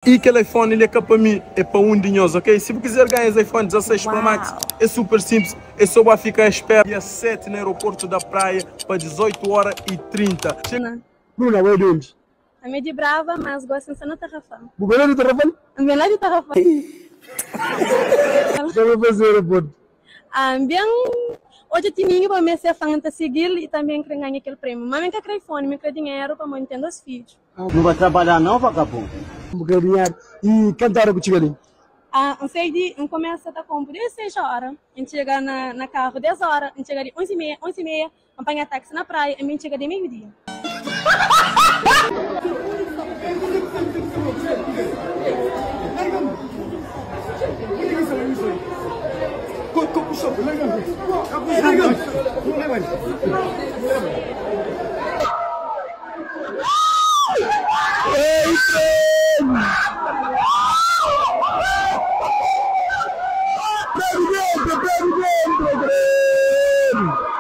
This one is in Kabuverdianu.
I kel iPhone li é ka pa mi, é pa un di nhos, ok? Si bu kizer ganha es iPhone 16 Pro Max, é super simples, é so ba fika a espera dia 7 na aeroporto da Praia pa 18 hora e 30. Bruna, bo é di undi? Ami é di Brava, mas gosi N sta na Tarrafal. Bu ben la di Tarrafal? N ben la di Tarrafal. Ke bu faze na aeroportu? Ah, N ben odja Tininho pa mi é se fan, N ta sigil i tanbe N kre ganha kel prêmiu. Ma mi N ka kre iPhone, mi kre dinheru pamodi N ten 2 fidju. Nu ba trabalha não, vagabundo. Bu kre dinheru. I kantu ora bu txiga li? Ah, N sai di, N kumesa ta konpu desdi 6 ora, N txiga na na karu 10 ora, N txiga di 11 i meia, 11 i meia, N panha taxi na praia, N ben txiga di meiu dia. Presidente, presidente, presidente.